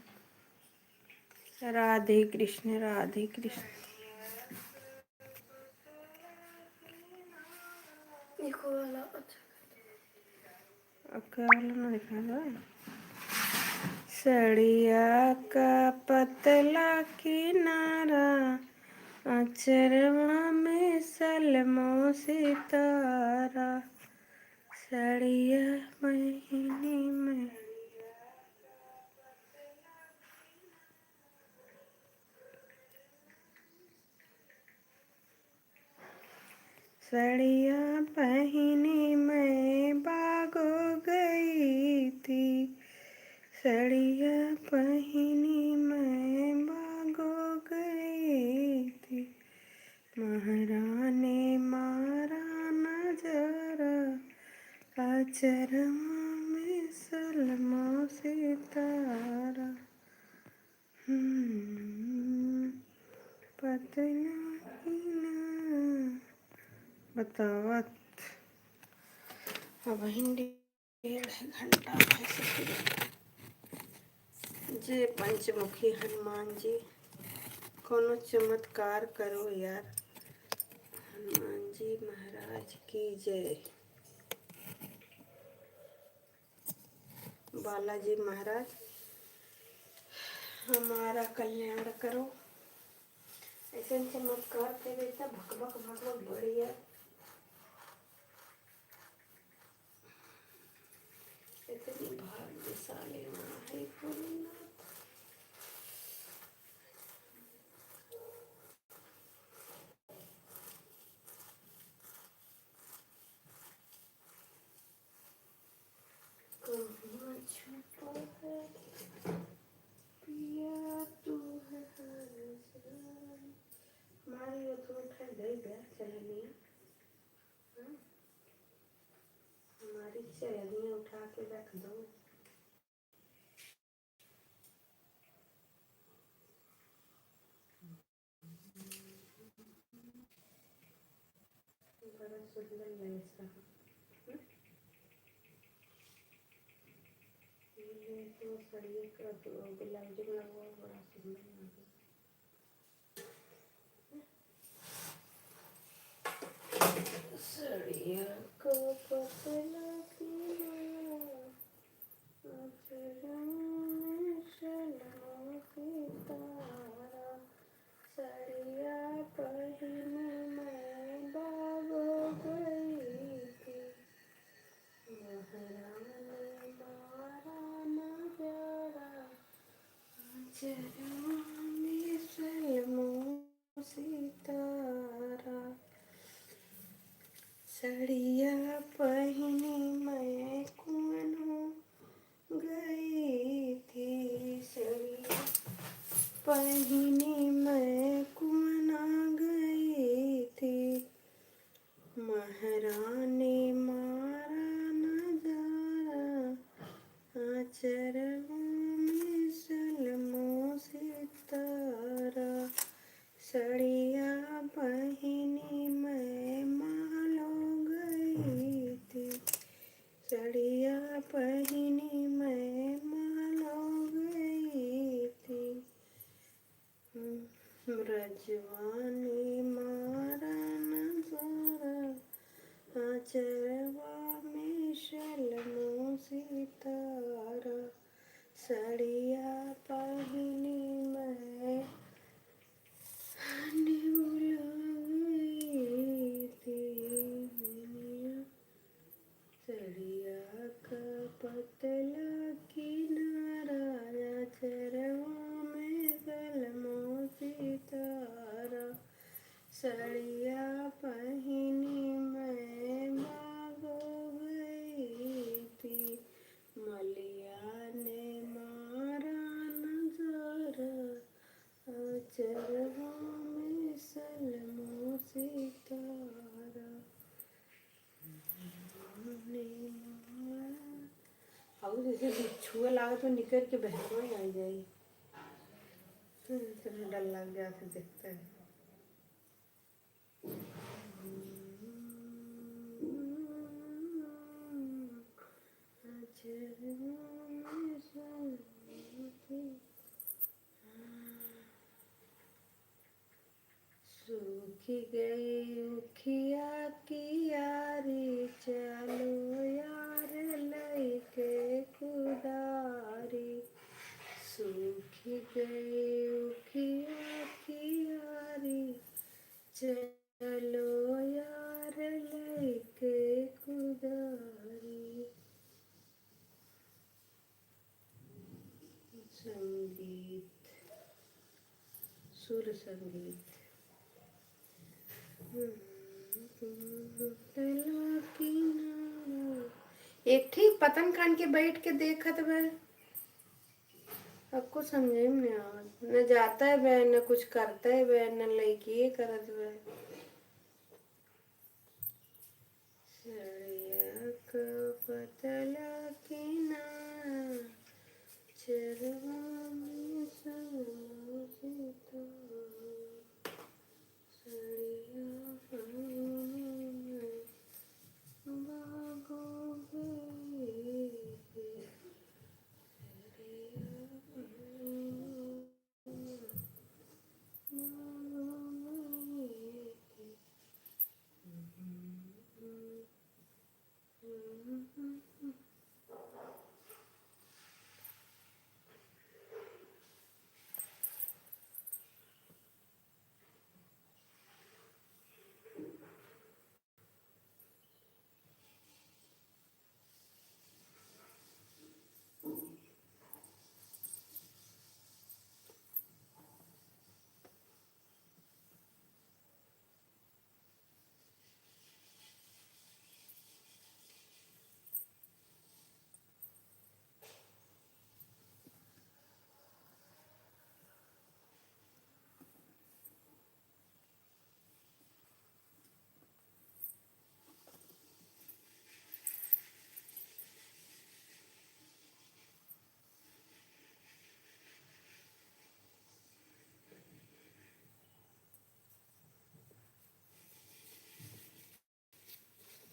राधे कृष्ण, राधे कृष्ण। देखो वाला, अच्छा। अब क्या वाला ना दिखा दो। सड़िया का पतला किनारा, अचरवा में सलमो सितारा। सड़िया पहिनी में सड़िया पहिनी मैं बागो गई थी, सड़िया पहिनी मैं बागो गई थी। महारानी मारा नजारा, अचरवा में सलमो सितारा। हम्म, पता ना कि ना बतावत। अब हिंदी डेढ़ घंटा भइसे। जय पंचमुखी हनुमान जी, कोनो चमत्कार करो यार। हनुमान जी महाराज की जय। बालाजी महाराज हमारा कल्याण करो। ऐसे चमत्कार के बेटा भक भक भक भक बढ़िया। इतनी भाग्यशाली माँ है भोलेनाथ। कहाँ छुपा है पिया तू है हर जान। हमारी वो थोड़ा ठंड है, चलनिया। रख दो। बड़ा सुंदर lace रहा। हम्म? ये तो सड़िए का तो ब्लाउज में लगवा, बड़ा सुंदर लगा। सड़िया का पतला किनारा, अचरा में सलमो सितारा, सड़िया पहिनी मैं बागो गई थी। महारानी मारा नजारा, अचरा में सलमो सितारा, सड़िया पहिनी मैं कुआनो गई थी, सड़िया पहिनी मैं कुआना गई थी। महारानी मारा नजारा, अचरवा में सलमो सितारा, सड़िया पहिनी मैं महलो गई थी, सड़िया पहिनी मैं महलो गई थी। रजवानी मारा नजारा, अचरवा में सलमो सितारा, सड़िया पहिनी मैं हनी भुला गई थी। सड़िया का पतला किनारा, अचरवा में सलमो सितारा, सड़िया पहिनी मैं बागो गई थी। मलिया ने मारा नजारा, अचरवा में सलमो सितारा। और जैसे बिच्छुआ लागत हो, निकर के बहकवा आ जाई। हम्म, इतना डर लग गया, फिर देखते हैं। सूखी गई उखिया की यारी, चलो यार लइके कुदारी। सूखी गई उखिया की यारी, चलो यार लइके कुदारी। संगीत, सुर संगीत। एक ठे पतन कान के बैठ के देखत बा। अब कुछ समझे में नहीं आवत, न जाता है बे, न कुछ करता है बे, न लइकिए करत बे। सड़िया का पतला किनारा, चरवा में सलमो सितारा। सड़िया पहिनी मैं बागो गई थी। सड़िया पहिनी मैं बागो गई थी।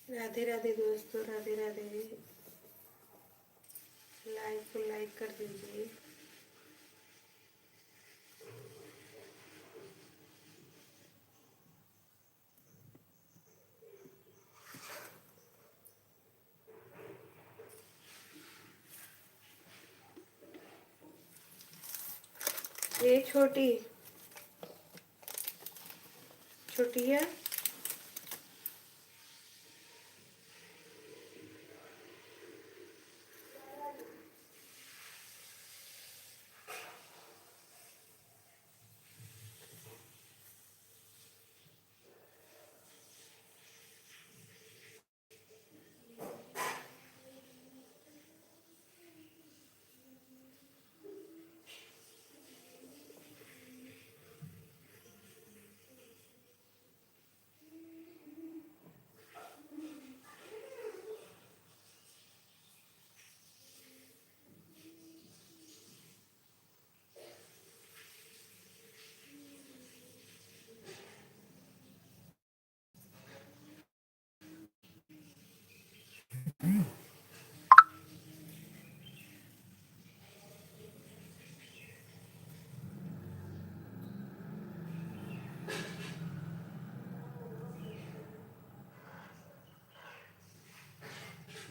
राधे राधे दोस्तों, राधे राधे। Live को like कर दीजिए। ये छोटी, छोटिया।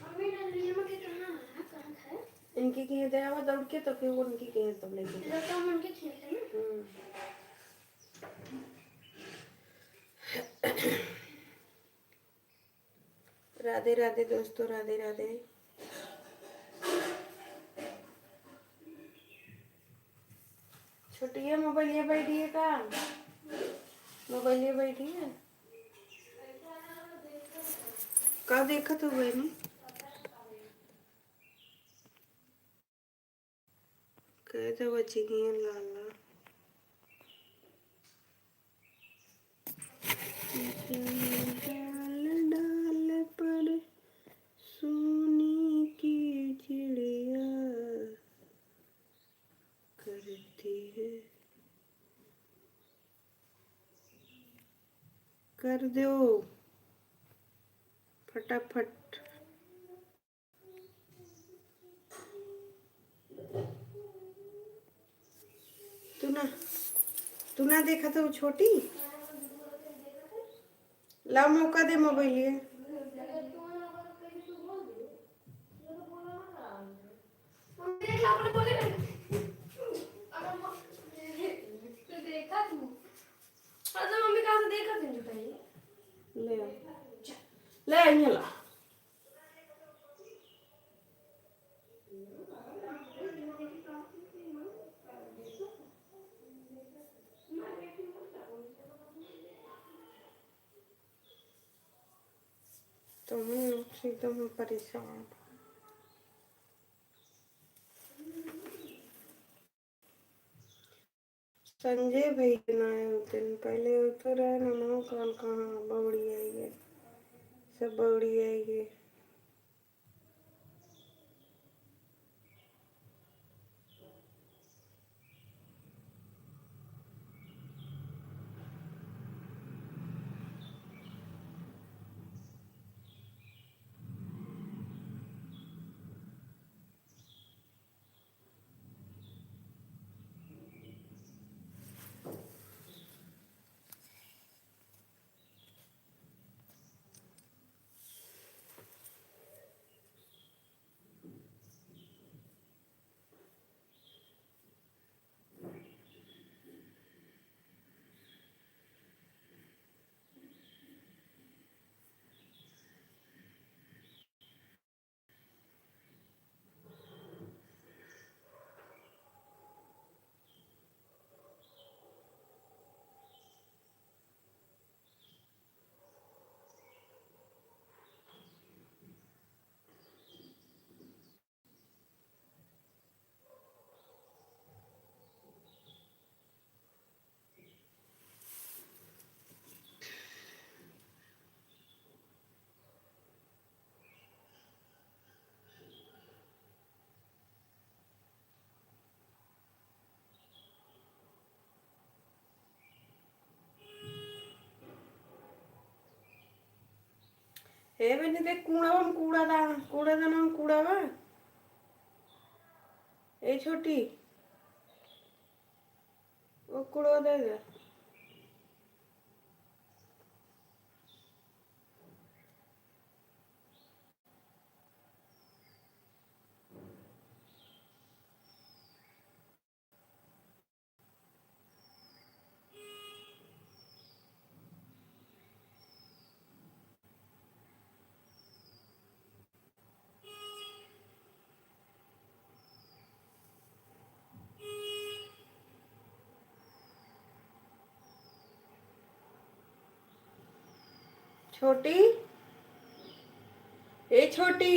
मम्मी, डलिया में के कहाँ है? कहाँ है? इनके किहे दे आवा दौड़ के, तो फिर वो उनके किहे तब लेके जा। लड़का मन के खेलते ना। हम्म। राधे राधे दोस्तों, राधे राधे। छोटिया मोबाइलिया बैठी है का? मोबाइलिया बैठी है? का देखत हो बहनी? कह दे बचिनिया लाला। डाल डाल पर सोने की चिड़िया करती है। कर दो फटाफट। तू ना, तू ना देखा तो छोटी। ला मौका दे मोबाइलिया। मम्मी देख ला, अपने बोले ना। अगर म-, तो देखा तू। मतलब मम्मी कहाँ से देखा तू झूठाई? ले आ। ले आ, इहाँ ला। तुम लोग से एकदम हम परेशान। संजय भैया ना आए होते न, पहले होते रहे ना, ना कौन कहाँ बौड़ी आई है, सब बौड़ी आई है। हे बहिनी, देख, कूड़ा बा, हम कूड़ा दा-, कूड़ा दाना में कूड़ा बा। ए छोटी, वो कूड़ा दे दे। छोटी, ए छोटी।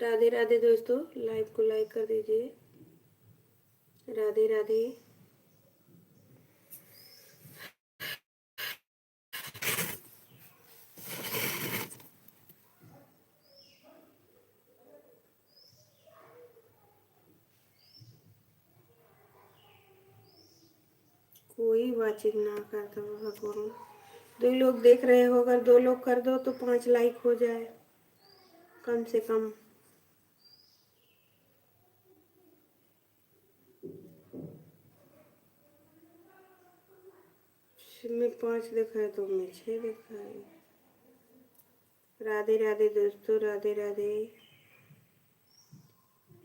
राधे राधे दोस्तों, live को like कर दीजिए। राधे राधे। कोई watching ना करता बाबा, कौन? दो लोग देख रहे हो, अगर दो लोग कर दो तो पाँच like हो जाए कम से कम। मैं पाँच देखा है तो मैं छः देखा है। राधे राधे दोस्तों, राधे राधे।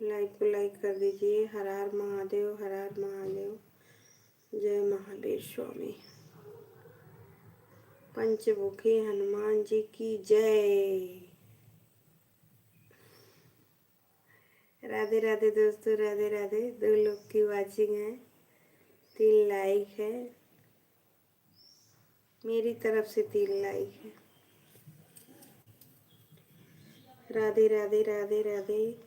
Live को like कर दीजिए। हर हर महादेव, हर हर महादेव। जय महावीर स्वामी। पंचमुखी हनुमान जी की जय। राधे राधे दोस्तों, राधे राधे। दो लोग की watching है, तीन like है, मेरी तरफ से तीन like है। राधे राधे, राधे राधे।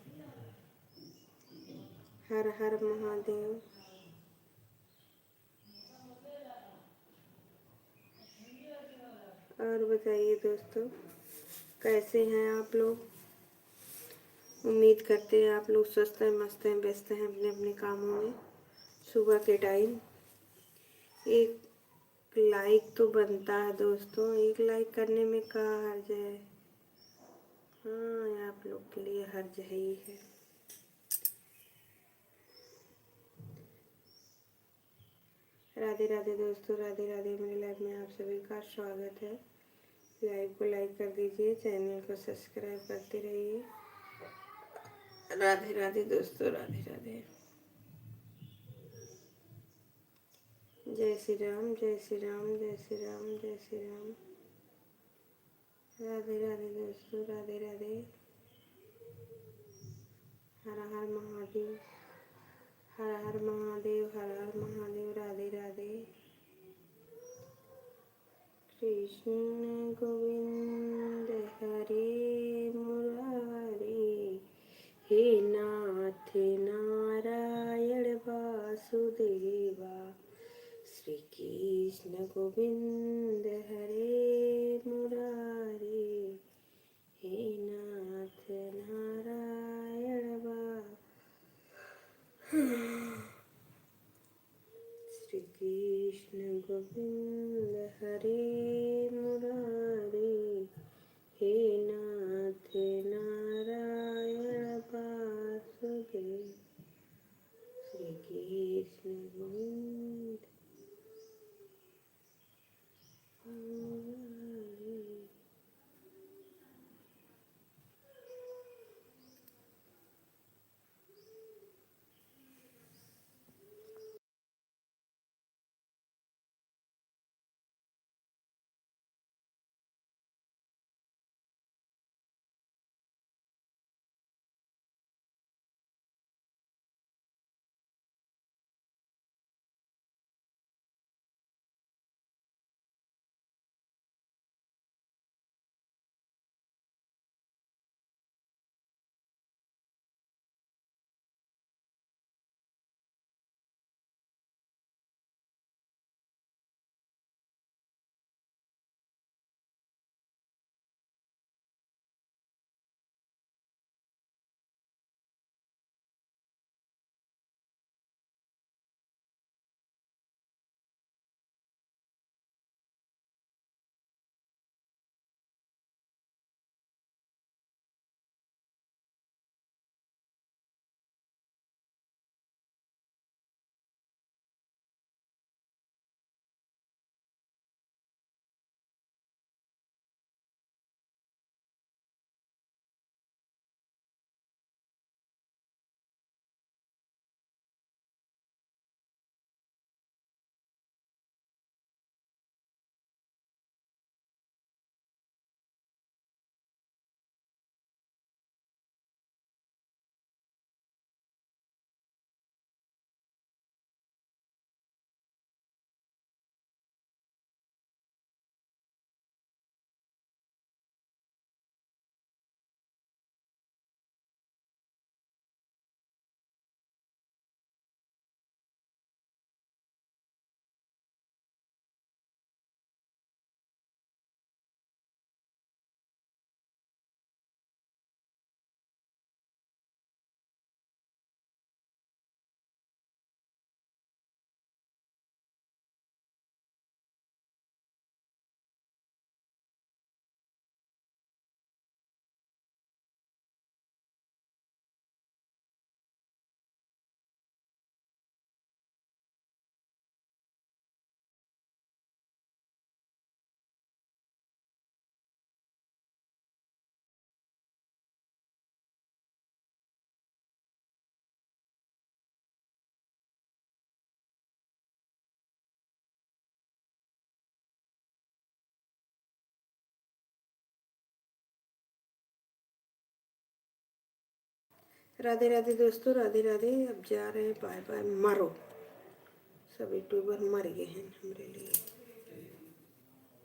हर हर महादेव। और बताइए दोस्तों, कैसे हैं आप लोग? उम्मीद करते हैं आप लोग स्वस्थ हैं, मस्त हैं, व्यस्त हैं अपने अपने कामों में। सुबह के time एक like तो बनता है दोस्तों, एक like करने में का हर्ज है? हाँ, आप लोग के लिए हर्ज है ही है। राधे राधे दोस्तों, राधे राधे। मेरे live में आप सभी का स्वागत है। Live को like कर दीजिए, channel को subscribe करते रहिए। राधे राधे दोस्तों, राधे राधे। जय श्री राम, जय श्री राम, जय श्री राम, जय श्री राम। राधे राधे दोस्तों, राधे राधे। हर हर महादेव, हर हर महादेव, हर हर महादेव। राधे राधे। कृष्ण गोविंद हरे मुरारी, हे नाथ नारायण वासुदेवा। श्री कृष्ण गोविंद हरे मुरारी, हे नाथ नारायण वा-, श्री कृष्ण गोविंद हरे मुरारी, हे नाथ नारायण वासुदेव। श्री कृष्ण गोविंद राधे राधे दोस्तों, राधे राधे। अब जा रहे हैं, बाय बाय, मरो। सब यूट्यूबर मर गए हैं हमरे लिए।